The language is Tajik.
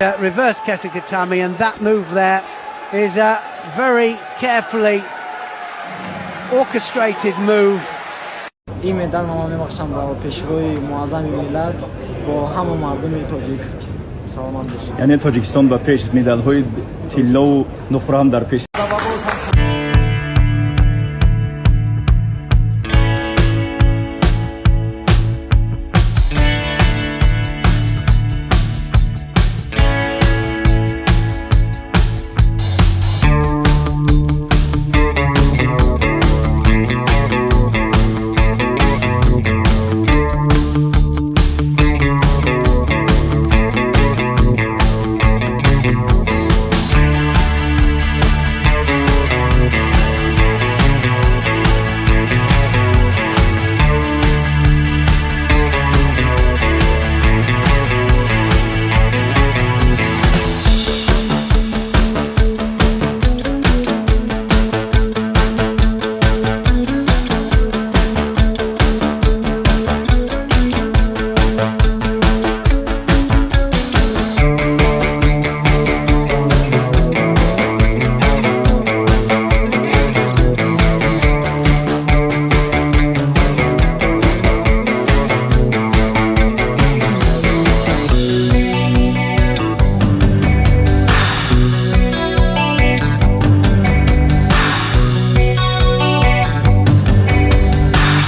Reverse Kesa-gatame, and that move there is a very carefully orchestrated move. Ин медалро ман мебахшам ба пешвои муаззами миллат, бо ҳама мардуми тоҷик. Саломат бошед. Яъне Тоҷикистон ба пеш, медалҳои тиллову нуқра ҳам дар пеш.